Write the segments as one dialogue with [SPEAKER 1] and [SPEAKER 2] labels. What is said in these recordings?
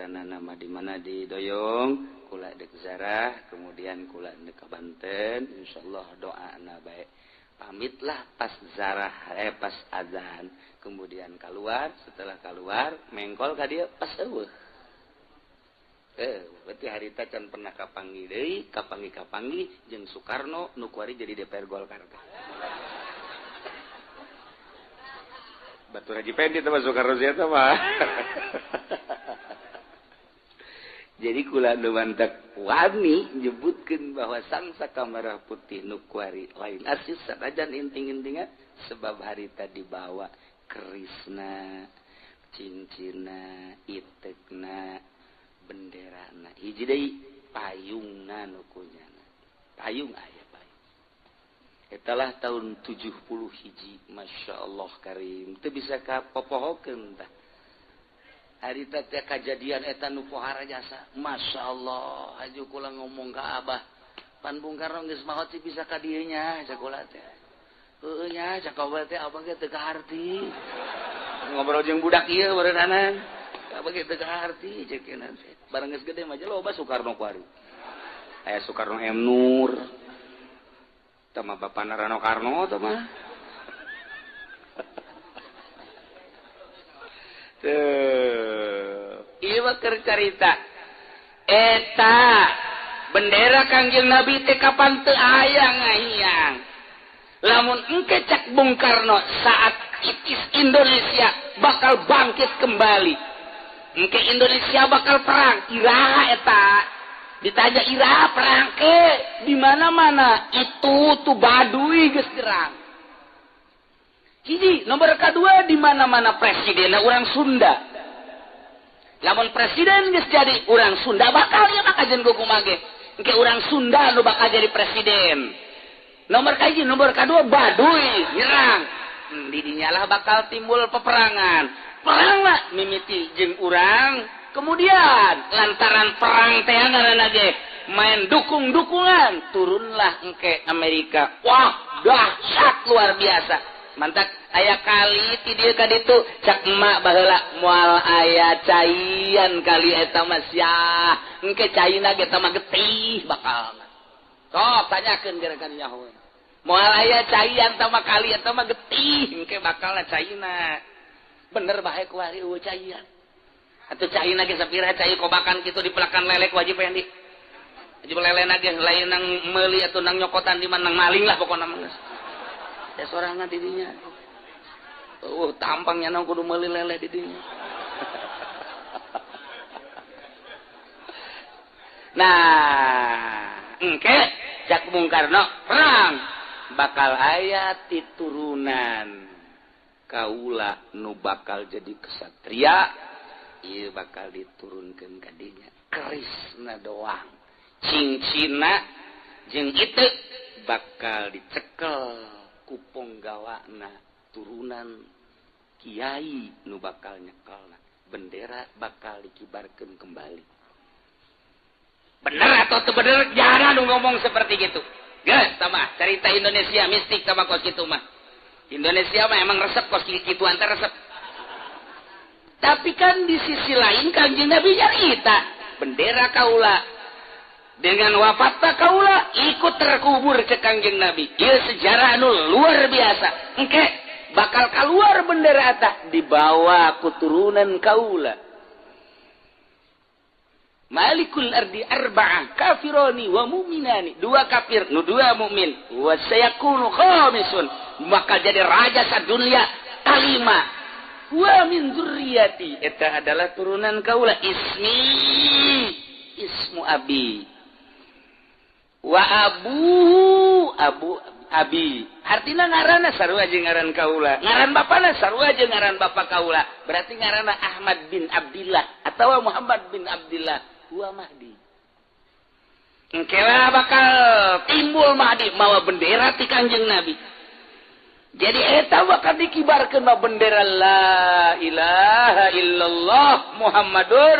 [SPEAKER 1] Kuburanana mah di mana di Doyong, kula dek zarah, kemudian kula dek ka Banten, insyaallah doana bae. Pamitlah pas zarah pas azan, kemudian keluar, setelah keluar mengkol ka dieu pas eueuh. Berarti harita can pernah kapanggih deui, kapanggih-kapanggih jeung Soekarno nu kuari jadi DPR Golkar. Batur Haji Pendi teh Soekarno sia teh mah. Jadi kula nu mantak wani nyebutkeun bahwa sang saka merah putih nu kuari lain asis sanajan inting-intingan sebab harita dibawa kerisna, cincina, itekna, benderana. Hiji deui payungna nu kunyana. Payung aya payung. Etalah tahun 70 hiji, Masya Allah karim. Teu bisa kapopohokeun tah. Harita teh kajadian eta nu pohara jasa. Masya Allah, haju kula ngomong ka Abah. Pan Bung Karno geus maot sih bisa ka dieu nya sakola teh. Heueuh nya sakola teh abah ge teu kaharti. Ngobrol jeung budak ieu barenanan. Abah ge teu kaharti ceuk teh. Barang geus gede mah loba Soekarno kuari. Aya Soekarno M Nur. Tah mah bapana Rano Karno tah mah. Tuh, ieu mah keur carita. Eta bendera Kangjeng Nabi teh kapan teu aya ngahiyang. Lamun engke cak Bung Karno saat itis Indonesia bakal bangkit kembali. Engke Indonesia bakal perang, iraha eta. Ditanya iraha perang ke di mana-mana itu tuh Baduy geus gerang. Hiji, nomor kedua di mana-mana presidenna urang Sunda. Lamun presiden geus jadi urang Sunda bakal ieu mah kajen kumaha ge. Engke urang Sunda nu bakal jadi presiden. Nomor kahiji, nomor kedua Baduy nyerang. Di dinyalah bakal timbul peperangan. Perang lah mimiti jeung urang, kemudian lantaran perang teh ngaranna ge main dukung-dukungan, turunlah engke Amerika. Wah, dahsyat luar biasa. Mantak aya kali ti dieu ka ditu cak emak baheula moal aya caian kali eta mah sia. Engke caina ge eta mah getih bakal. Sok tanyakeun gerakan nyaho. Moal aya caian tah mah kali eta mah getih engke bakalna caina. Bener bae kuari eueuh caian. Atuh caina ge sapira cai kobakan kitu dipelakan lelek wajib Pendi. Wajib lelena ge lain nang meuli atuh nang nyokotan di mana nang maling lah pokona mah geus. Ya sorangan didinya. Tampangnya nang kudu meuli lele didinya. Nah, engke cak Bung Karno perang bakal aya titurunan kaula nu bakal jadi kesatria, ieu bakal diturunkeun ka dinya. Kerisna doang, cincina jeung itu bakal dicekel kupong gawana turunan kiai nu bakal nyekelna, bendera bakal dikibarkeun kembali. Bener atau teu bener jarang nu ngomong seperti gitu. Geus tah cerita Indonesia mistik sama kos kitu mah. Indonesia mah emang resep kos kituan teh resep. Tapi kan di sisi lain Kangjeng Nabi nyarita bendera kaula dengan wafatna kaula ikut terkubur ke Kangjeng Nabi. Ieu sejarah anu luar biasa. Engke bakal keluar bendera eta dibawa keturunan kaula. Malikul ardi arba'ah kafironi wa mu'minani. Dua kafir, nu dua mukmin. Wa sayakunu khamisun. Bakal jadi raja sadunia kalima. Wa min dzurriyyati. Eta adalah turunan kaula. Ismi ismu abi. Wa abuhu abu abi. Artina ngaranna sarua jeung ngaran kaula. Ngaran bapana sarua jeung ngaran bapa kaula. Berarti ngaranna Ahmad bin Abdillah atawa Muhammad bin Abdillah. Wa Mahdi. Engkelah bakal timbul Mahdi mawa bendera ti Kangjeng Nabi. Jadi eta bakal dikibarkeun ma bendera la ilaha illallah Muhammadur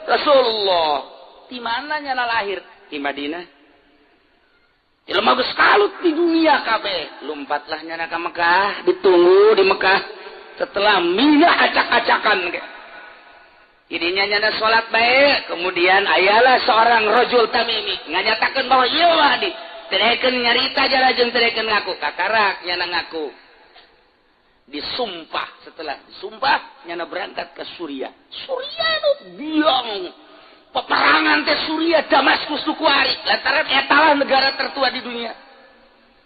[SPEAKER 1] Rasulullah. Di mana nyana lahir? Di Madinah. Jelema geus kalut di dunia kabeh. Lompatlah nyana ka Mekah, ditunggu di Mekah. Setelah minah acak-acakan ge. Idinya nyana salat bae, kemudian ayalah seorang rajul tamimi nganyatakeun bahwa ieu Mahdi. Teu nyarita jara jeung teu ngaku, kakarak nyana ngaku. Disumpah, setelah disumpah nyana berangkat ke Suriah. Suriah nu biang peperangan teh Suriah Damaskus nu kuari lantaran eta lah negara tertua di dunia.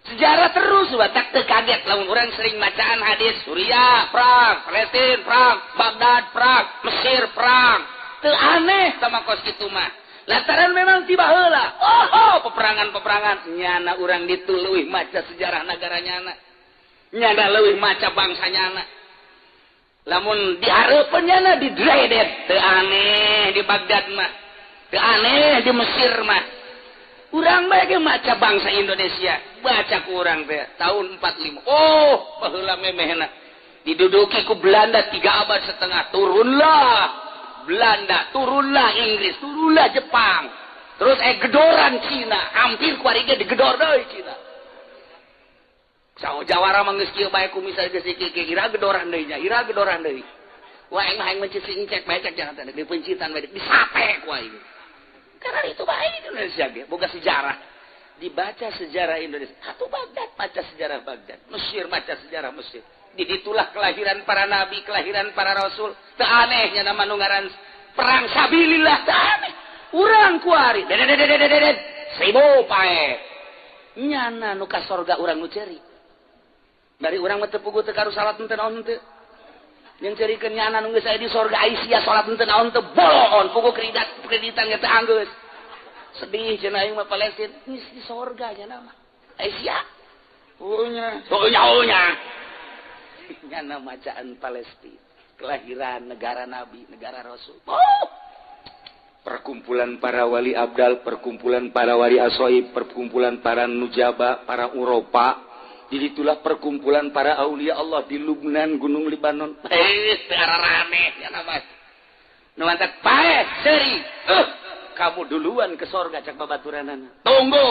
[SPEAKER 1] Sejarah terus batak teu kaget lamun urang sering macaan hadis Suriah perang, Palestina perang, Baghdad perang, Mesir perang. Teu aneh sama kos kitu mah. Lantaran memang tiba heula. Oh, peperangan-peperangan nyana urang ditu leuwih maca sejarah negara nyana. Nyana leuwih maca bangsa nyana. Lamun dihareupeun nyana didredet teu aneh di Baghdad mah. Teu aneh di Mesir mah. Urang bae ge maca bangsa Indonesia, baca ku urang teh tahun 45. Oh, baheula memehna diduduki ku Belanda 3 abad setengah, turunlah Belanda, turunlah Inggris, turunlah Jepang. Terus gedoran Cina, hampir ku ari ge digedor deui Cina. Sao jawara mah geus kieu bae ku misal geus kieu ira gedoran deui nya, ira gedoran deui. Wah aing mah aing mencisi cek bae cek jangan teh dipencitan bae disate ku aing. Karena itu baik Indonesia ge boga sejarah. Dibaca sejarah Indonesia. Atuh Baghdad baca sejarah Baghdad, Mesir baca sejarah Mesir. Di ditulah kelahiran para nabi, kelahiran para rasul. Teu aneh nya nama nu ngaran perang sabilillah teu aneh. Urang kuari dedet seribu pae. Nyana nu ka sorga urang nu ceri. Dari urang mah teu puguh teu karu salat henteu naon henteu. Yang cerikeun nyana nu geus aya di sorga Aisyah salat henteu naon teu boloon puguh kreditan kreditan ge teu anggeus. Sedih cenah aing mah Palestina geus di sorga nya mah. Aisyah. Oh nya, oh nya, oh nya. Nyana macaan Palestina, kelahiran negara nabi, negara rasul. Oh. Perkumpulan para wali abdal, perkumpulan para wali asoib, perkumpulan para nujaba, para Uropa. Jadi itulah perkumpulan para aulia Allah di Lubnan, Gunung Libanon. Teu rame nya mah. Nu mantak paeh seuri. Kamu duluan ke sorga cak babaturanana. Tunggu,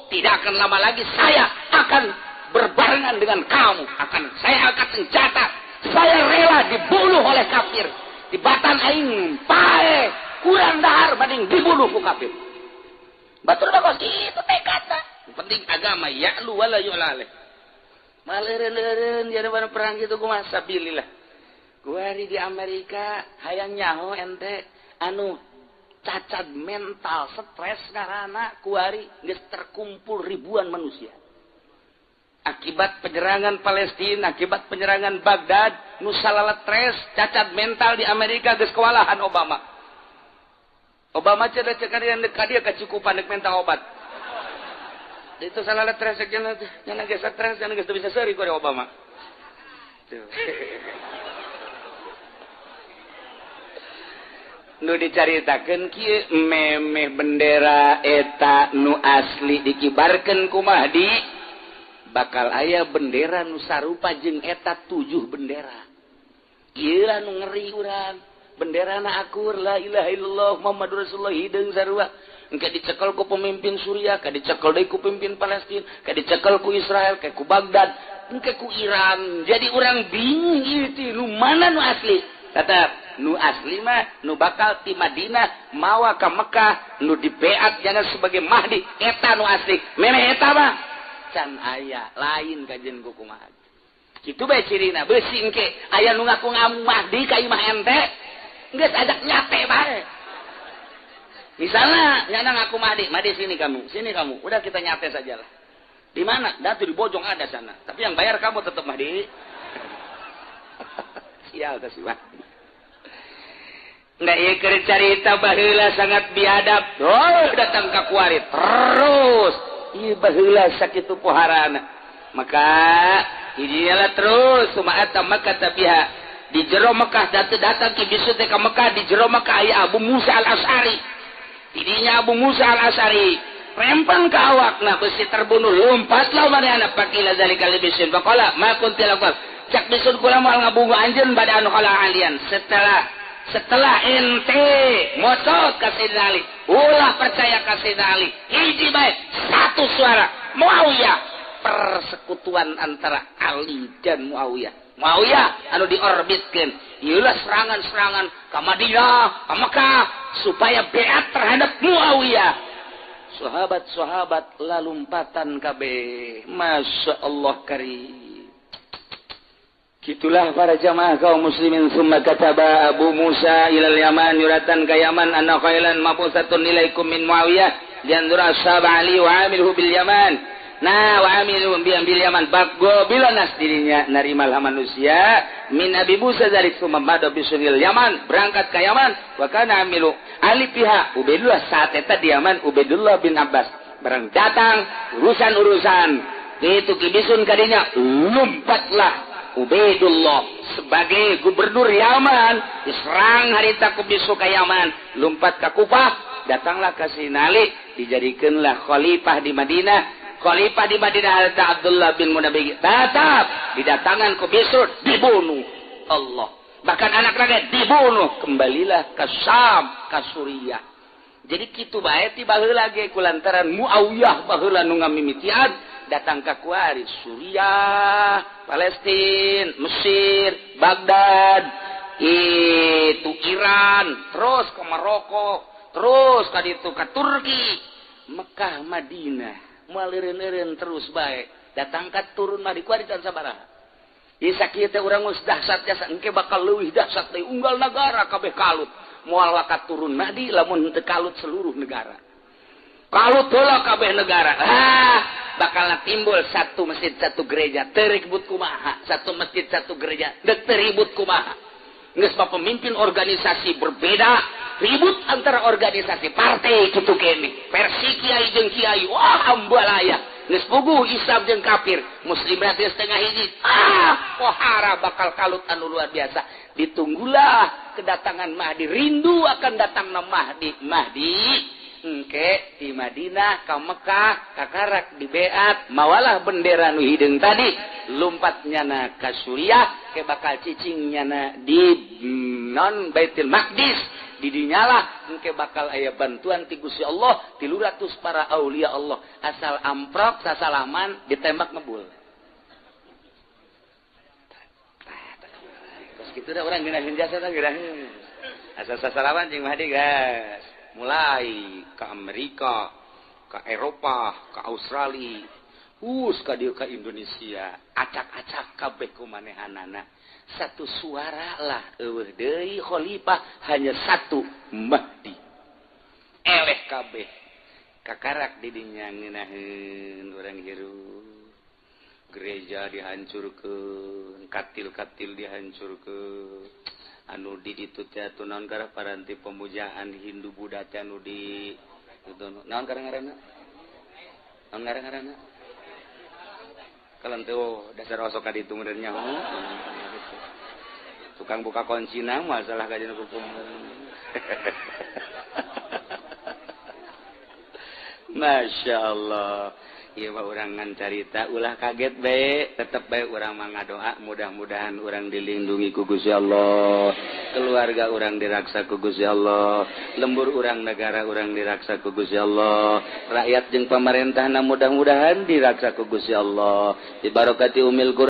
[SPEAKER 1] tidak akan lama lagi saya akan berbarengan dengan kamu. Akan saya angkat senjata. Saya rela dibunuh oleh kafir. Di batan aing paeh kurang dahar banding dibunuh ku kafir. Batur bagus itu tekadna. Penting agama ya'lu wala yu'la alaih. Maleureun-leureun jadi mana perang gitu kumaha sabilillah. Kuari di Amerika hayang nyaho ente anu cacat mental stres karena kuari geus terkumpul ribuan manusia. Akibat penyerangan Palestina, akibat penyerangan Baghdad, nu salala stres, cacat mental di Amerika geus kewalahan Obama. Obama cenah cek ka dia kacukupan deuk minta obat. Itu salah stres jangan geus stres jangan geus bisa seuri ku Obama. Tuh. Nu dicaritakeun kieu memeh bendera eta nu asli dikibarkeun ku Mahdi bakal aya bendera nu sarupa jeung eta 7 bendera. Ieu lah nu ngeri urang. Benderana akur la ilaha illallah Muhammadur Rasulullah hideung sarua. Engke dicekel ku pemimpin Suriah, ka dicekel deui ku pemimpin Palestina, ka dicekel ku Israel, ka ku Baghdad, engke ku Iran. Jadi urang bingung ieu teh nu mana nu asli. Tetap nu asli mah nu bakal ti Madinah mawa ka Mekah nu dibeat jana sebagai Mahdi eta nu asli. Memeh eta mah can aya lain kajian ku kumaha. Kitu bae cirina beusi engke aya nu ngaku Mahdi ka imah ente geus ajak nyate bae. Misalnya nyana ngaku Mahdi, Mahdi sini kamu, udah kita nyate sajalah. Di mana? Datu di Bojong ada sana. Tapi yang bayar kamu tetap Mahdi. Sial teh si Mahdi. Nggak ieu keur carita baheula sangat biadab. Oh, datang ka kuari terus. Ieu baheula sakitu poharana. Maka hijielah terus sumaata Makkah tabiha. Di jero Mekah datang ki bisu teh ka Mekah di jero Mekah aya Abu Musa Al-Asy'ari. Tidinya Abu Musa Al-Asy'ari rempang ke awakna besi terbunuh lompatlah manehna pakila zalika libisun faqala ma kunti lakukan cak bisun kula moal ngabungu anjeun bada anu kala alian setelah ente mocot ka Sayyidina Ali ulah percaya ka Sayyidina Ali hiji bae satu suara Muawiyah persekutuan antara Ali dan Muawiyah Muawiyah anu diorbitkeun. Ieulah serangan-serangan ka Madinah, ka Mekah supaya beat terhadap Muawiyah. Sahabat-sahabat lalumpatan kabeh. Masya Allah karim. Gitulah para jamaah kaum muslimin. Summa kataba Abu Musa ilal Yaman yuratan ka Yaman anna khailan mabusatun ilaikum min Muawiyah lianzura ashab Ali wa amilhu bil Yaman. Nah wa amilhu bil Yaman bago bila nas dirinya narimalah manusia min Abi Musa dzalik summa bada bisunil Yaman berangkat ke Yaman wa kana amilu Ali pihak Ubaidullah saat eta di Yaman Ubaidullah bin Abbas barang datang urusan-urusan itu kibisun kadinya lompatlah Ubaidullah sebagai gubernur Yaman diserang harita ku bisu ka Yaman lompat ke Kufah datanglah ke Sinali dijadikanlah khalifah di Madinah. Khalifah di Madinah harita Abdullah bin Munabbih tetap didatangan ku bisu dibunuh Allah bahkan anak rakyat dibunuh kembalilah ke Syam ke Suriah. Jadi kitu bae ti baheula ge kulantaran Muawiyah baheula nu ngamimitian datang ke kuari Suriah, Palestina, Mesir, Baghdad, itu Iran, terus ke Maroko, terus ka ditu ka Turki, Mekah, Madinah, moal eureun-eureun terus bae. Datang ka turun mah di kuari can sabaraha. Ieu sakieu teh urang geus dahsyat jasa engke bakal leuwih dahsyat deui unggal nagara kabeh kalut. Moal wakat turun Mahdi lamun teu kalut seluruh negara. Kalut heula kabeh negara. Ah, bakal timbul satu masjid satu gereja teribut kumaha, satu masjid satu gereja teribut kumaha. Geus mah pemimpin organisasi berbeda, ribut antara organisasi partai kitu kene. Versi kiai jeung kiai, wah ambalaya. Geus puguh Islam jeung kafir, muslim berarti setengah hiji. Ah, pohara bakal kalut anu luar biasa. Ditunggulah kedatangan Mahdi, rindu akan datangna Mahdi. Mahdi engke di Madinah ka Mekah kakarak di beat mawalah bendera nu hideung tadi lompat nyana ka Suriah ke bakal cicing nyana di non Baitul Maqdis didinyalah engke bakal aya bantuan ti Gusti Allah 300 para aulia Allah asal amprok sasalaman ditembak ngebul. Terus kitu da urang geunaheun jasa teh geunaheun asal sasalaman jeung Mahdi gas mulai ke Amerika, ke Eropa, ke Australia, ka dieu ka Indonesia, acak-acak kabeh ku manehanana. Satu suara lah eueuh deui khalifah hanya satu Mahdi. Eleh kabeh kakarak di dinya ngeunaheun urang hirup. Gereja dihancurkeun, katil-katil dihancurkeun. Anu di ditu teh atuh naon karah paranti pemujaan Hindu Buddha teh anu di naon karah ngaranna? Naon karah ngaranna? Kalau teh oh, dasar osok ka ditu meureun nya. Tukang buka kuncina masalah ka dina kuku. Masya Allah. Ieu mah urang ngan carita ulah kaget bae, tetep bae urang mah ngadoa mudah-mudahan urang dilindungi ku Gusti Allah, keluarga urang diraksa ku Gusti Allah, lembur urang negara urang diraksa ku Gusti Allah, rakyat jeung pamarentahna mudah-mudahan diraksa ku Gusti Allah. Bi barakati umil Qur'an.